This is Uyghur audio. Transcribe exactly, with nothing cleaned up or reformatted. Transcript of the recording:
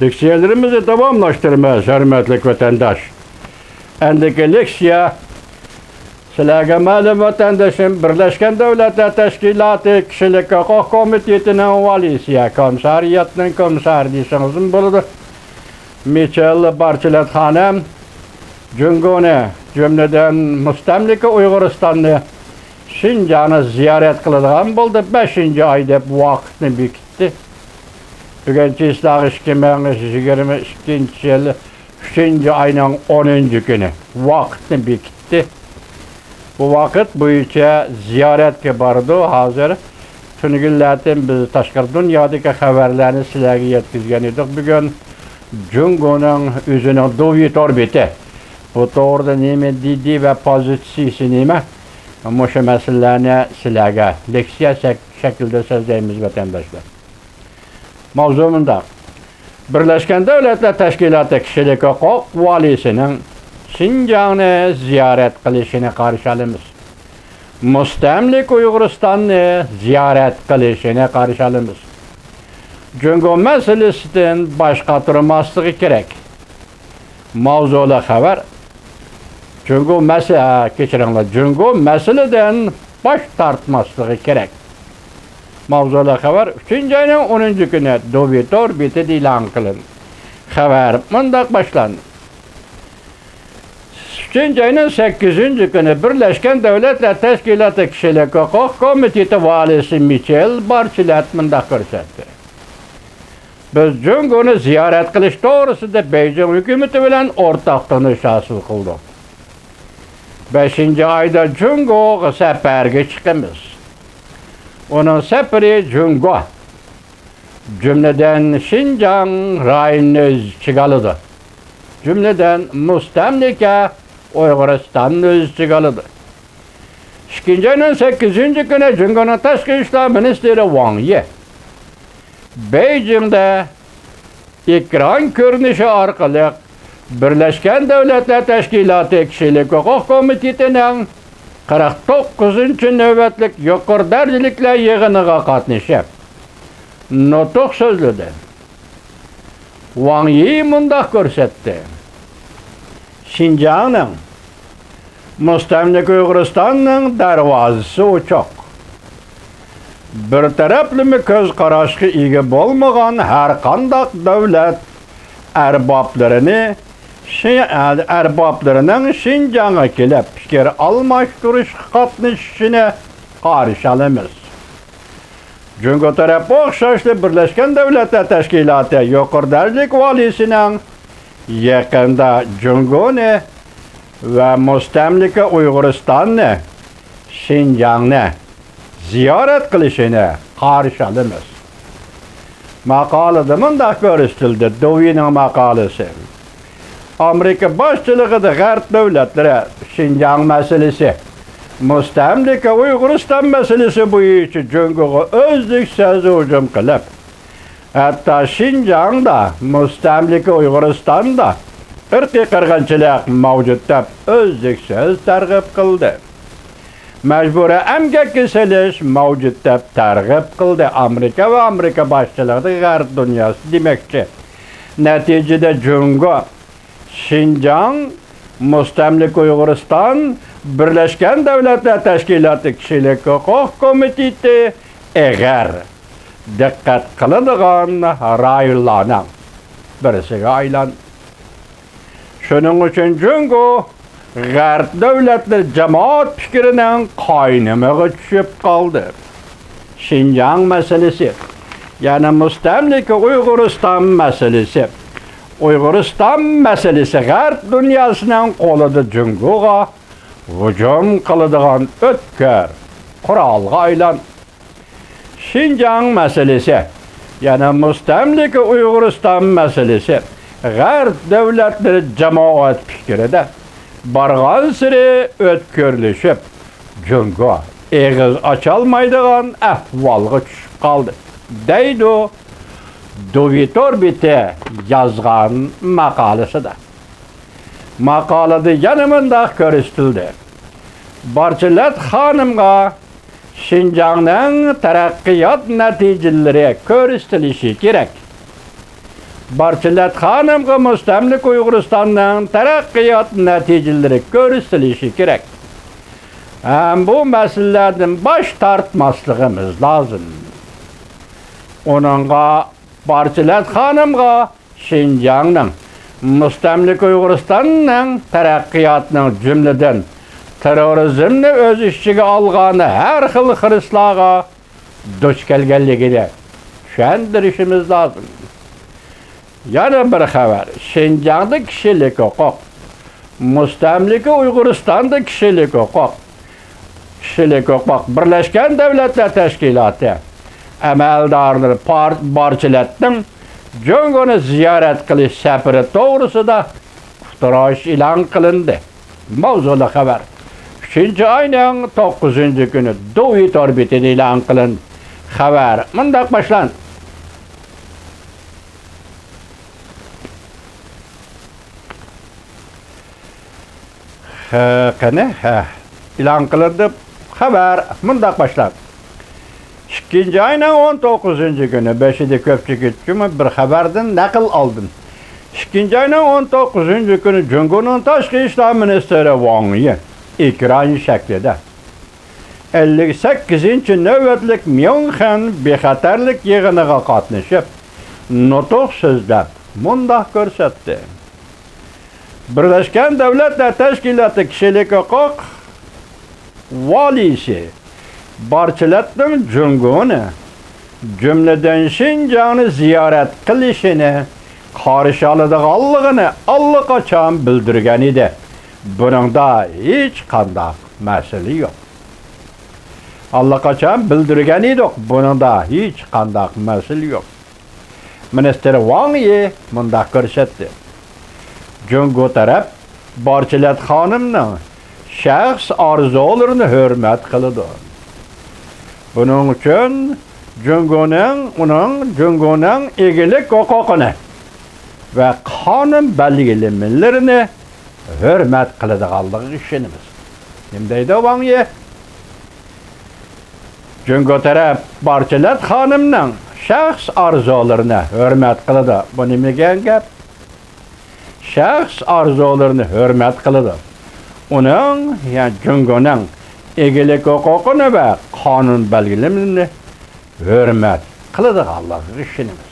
لېكسىيەلىرىمىزنى داۋاملاشتۇرىمىز، ھۆرمەتلىك ۋەتەنداش. ئەندىكى لېكسىيە سىلەرگە مەلۇم، ۋەتەندىشىم، بىرلەشكەن دۆلەتلەر تەشكىلاتى كىشىلىك ھوقۇق كومىتېتىنىڭ ۋالىسى، كومىسسارىيەتنىڭ كومىسسارى دېسىڭىزمۇ بولىدۇ، مىچېل بارچېلەت خانىم جۇڭگونى، جۈملىدىن مۇستەملىكە ئۇيغۇرىستاننى، شىنجاڭنى زىيارەت قىلىدىغان بولدى. بەشىنچى ئاي دەپ ۋاقىتنى بېكىتتى. بۈگۈن چىسلاغ ئىككى مىڭ يىگىرمە ئىككىنچى يىل ئۈچىنچى ئاينىڭ ئونىنچى كۈنى ۋاقىتنى بېكىتتى. بۇ ۋاقىت بويىچە زىيارەتكە بارىدۇ. ھازىر تۈنۈگۈنلەردىن بىز تاشقىرى دۇنيادىكى خەۋەرلەرنى سىلەرگە يەتكۈزگەن ئىدۇق. بۈگۈن جۇڭگونىڭ ئۆزىنىڭ دوۋيىتور بېتى بۇ توغرىدا نېمە دېدى ۋە پوزىتسىيىسى نېمە؟ مۇشۇ مەسىلىلەرنى سىلەرگە لېكسىيە شەك-، شەكلىدە سۆزلەيمىز، ۋەتەنداشلار. ماۋزۇ مۇنداق. بىرلەشكەن دۆلەتلەر تەشكىلاتى كىشىلىك ھوقۇق ۋالىيسىنىڭ شىنجاڭنى زىيارەت قىلىشىنى قارشى ئالىمىز. مۇستەملىكە ئۇيغۇرىستاننى زىيارەت قىلىشىنى قارشى ئالىمىز. جۇڭگو مەسىلىسىدىن باش قاتۇرماسلىقى كېرەك. ماۋزۇلۇق خەۋەر. جۇڭگو مەسە-، ئە، كەچۈرۈڭلار، جۇڭگو مەسىلىدىن باش تارتماسلىقى كېرەك. ماۋزۇلۇق خەۋەر ئۈچىنچى ئاينىڭ ئونىنچى كۈنى دوۋيىتور بېتىدە ئېلان قىلىندى. خەۋەر مۇنداق باشلاندى. ئۈچىنچى ئاينىڭ سەككىزىنچى كۈنى بىرلەشكەن دۆلەتلەر تەشكىلاتى كىشىلىك ھوقۇق كومىتېتى ۋالىيسى مىچېل بارچېلەت مۇنداق كۆرسەتتى. بىز جۇڭگونى زىيارەت قىلىش توغرىسىدا بېيجىڭ ھۆكۈمىتى بىلەن ئورتاق تونۇش ھاسىل قىلدۇق. بەشىنچى ئايدا جۇڭگوغا سەپەرگە چىقىمىز. ئۇنىڭ سەپىرى جۇڭگو، جۈملىدىن شىنجاڭ رايونىنى ئۆز ئىچىگە ئالىدۇ. جۈملىدىن مۇستەملىكە ئۇيغۇرىستاننى ئۆز ئىچىگە ئالىدۇ. ئىككىنچى ئاينىڭ سەككىزىنچى كۈنى جۇڭگونىڭ تاشقى ئىشلار مىنىستىرى ۋاڭ يى بېيجىڭدە ئېكران كۆرۈنۈشى ئارقىلىق بىرلەشكەن دۆلەتلەر تەشكىلاتى كىشىلىك ھوقۇق كومىتېتىنىڭ قىرىق توققۇزىنچى نۆۋەتلىك يۇقىرى دەرىجىلىكلەر يىغىنىغا قاتنىشىپ، نۇتۇق سۆزلىدى. ۋاڭ يى مۇنداق كۆرسەتتى: شىنجاڭنىڭ، مۇستەملىكە ئۇيغۇرىستاننىڭ دەرۋازىسى ئوچۇق. بىر تەرەپلىمە كۆز قاراشقا ئىگە بولمىغان ھەرقانداق دۆلەت ئەربابلىرىنى شى-، ئەربابلىرىنىڭ شىنجاڭغا كېلىپ پىكىر ئالماشتۇرۇشقا قاتنىشىشىنى قارشى ئالىمىز. جۇڭگو تەرەپ ئوخشاشلا بىرلەشكەن دۆلەتلەر تەشكىلاتى يۇقىرى دەرىجىلىك ۋالىيسىنىڭ يېقىندا جۇڭگونى ۋە مۇستەملىكە ئۇيغۇرىستاننى، شىنجاڭنى زىيارەت قىلىشىنى قارشى ئالىمىز. ماقالىدە مۇنداق كۆرسىتىلدى، دوۋيىنىڭ ماقالىسى. ئامېرىكا باشچىلىقىدا غەرب دۆلەتلىرى شىنجاڭ مەسىلىسى، مۇستەملىكە ئۇيغۇرىستان مەسىلىسى بويىچە جۇڭگوغا ئۈزلۈكسىز ھۇجۇم قىلىپ، ھەتتا شىنجاڭدا مۇستەملىكە ئۇيغۇرىستاندا ئىرقىي قىرغىنچىلىق مەۋجۇت دەپ ئۈزلۈكسىز تەرغىب قىلدى. مەجبۇرىي ئەمگەككە سېلىش مەۋجۇت دەپ تەرغىب قىلدى. ئامېرىكا ۋە ئامېرىكا باشچىلىقىدىكى غەرب دۇنياسى دېمەكچى. نەتىجىدە جۇڭگو، شىنجاڭ، مۇستەملىكە ئۇيغۇرىستان، بىرلەشكەن دۆلەتلەر تەشكىلاتى كىشىلىك ھوقۇق كومىتېتى ئېغىر دىققەت قىلىدىغان رايونلارنىڭ بىرسىگە ئايلاندى. شۇنىڭ ئۈچۈن جۇڭگو غەرب دۆلەتلىرى جامائەت پىكرىنىڭ قاينىمىغا چۈشۈپ قالدى. شىنجاڭ مەسىلىسى، يەنى مۇستەملىكە ئۇيغۇرىستان مەسىلىسى، ئۇيغۇرىستان مەسىلىسى غەرب دۇنياسىنىڭ قولىدا جۇڭگوغا ھۇجۇم قىلىدىغان ئۆتكۈر قورالغا ئايلاندى. شىنجاڭ مەسىلىسى، يەنى مۇستەملىكە ئۇيغۇرىستان مەسىلىسى غەرب دۆلەتلىرى جامائەت پىكرىدە بارغانسېرى ئۆتكۈرلىشىپ، جۇڭگو ئېغىز ئاچالمايدىغان ئەھۋالغا چۈشۈپ قالدى، دەيدۇ دوۋيىتور بېتى يازغان ماقالىسىدە. ماقالىدە يەنە مۇنداق كۆرسىتىلدى: بارچېلەت خانىمغا شىنجاڭنىڭ تەرەققىيات نەتىجىلىرى كۆرسىتىلىشى كېرەك. بارچىلەت خانىمغا مۇستەملىكە ئۇيغۇرىستاننىڭ تەرەققىيات نەتىجىلىرى كۆرسىتىلىشى كېرەك. ھەم بۇ مەسىلىلەردىن باش تارتماسلىقىمىز لازىم. ئۇنىڭغا، بارچىلەت خانىمغا شىنجاڭنىڭ، مۇستەملىكە ئۇيغۇرىستاننىڭ تەرەققىياتنىڭ، جۈملىدىن، تېررورىزمنى ئۆز ئىچىگە ئالغان ھەر خىل خىرىسلارغا دۇچ كەلگەنلىكىنى چۈشەندۈرۈشىمىز لازىم. يەنە بىر خەۋەر، شىنجاڭدا كىشىلىك ھوقۇق، مۇستەملىكە ئۇيغۇرىستاندا كىشىلىك ھوقۇق، كىشىلىك ھوقۇق، بىرلەشكەن دۆلەتلەر تەشكىلاتى ئەمەلدارلىرى پار-، بارچىلەتنىڭ جۇڭگونى زىيارەت قىلىش سەپىرى توغرىسىدا ئۇقتۇرۇش ئېلان قىلىندى. ماۋزۇلۇق خەۋەر ئۈچىنچى ئاينىڭ توققۇزىنچى كۈنى دۇۋى تور بېتىدە ئېلان قىلىندى. خەۋەر مۇنداق باشلاندى. ھە، قېنى، ھە. ئېلان قىلىندى. خەۋەر مۇنداق باشلاندى. ئىككىنچى ئاينىڭ ئون توققۇزىنچى كۈنى، بېشىدا كۆپچىلىك ئۈچۈن بىر خەۋەردىن نەقىل ئالدىم. ئىككىنچى ئاينىڭ ئون توققۇزىنچى كۈنى جۇڭگونىڭ تاشقى ئىشلار مىنىستىرى ۋاڭ يى ئېكران شەكلىدە ئەللىك سەككىزىنچى نۆۋەتلىك ميۇنخېن بىخەتەرلىك يىغىنىغا قاتنىشىپ، نۇتۇق سۆزلەپ، مۇنداق كۆرسەتتى. بىرلەشكەن دۆلەتلەر تەشكىلاتى كىشىلىك ھوقۇق ۋالىيسى بارچىلەتنىڭ جۇڭگونى، جۈملىدىن شىنجاڭنى زىيارەت قىلىشىنى قارشى ئالىدىغانلىقىنى ئاللىقاچان بىلدۈرگەن ئىدى. بۇنىڭدا ھېچقانداق مەسىلە يوق. ئاللىقاچان بىلدۈرگەن ئىدۇق، بۇنىڭدا ھېچقانداق مەسىلە يوق. مىنىستىر ۋاڭ يى مۇنداق كۆرسەتتى. جۇڭگو تەرەپ بارچىلەت خانىمنىڭ شەخس ئارزۇلىرىنى ھۆرمەت قىلىدۇ. بۇنىڭ ئۈچۈن جۇڭگونىڭ، ئۇنىڭ جۇڭگونىڭ ئىگىلىك ھوقۇقىنى ۋە قانۇن بەلگىلىمىلىرىنى ھۆرمەت قىلىدىغانلىقىغا ئىشىنىمىز. نېمە دەيدۇ ۋاڭ يى؟ جۇڭگو تەرەپ بارچىلەت خانىمنىڭ شەخس ئارزۇلىرىنى ھۆرمەت قىلىدۇ. بۇ نېمە دېگەن گەپ؟ شەخس ئارزۇلىرىنى ھۆرمەت قىلىدۇ. ئۇنىڭ، يەنى جۇڭگونىڭ ئىگىلىك ھوقۇقىنى ۋە قانۇن بەلگىلىمىلىرىنى ھۆرمەت قىلىدىغانلىقىغا ئىشىنىمىز.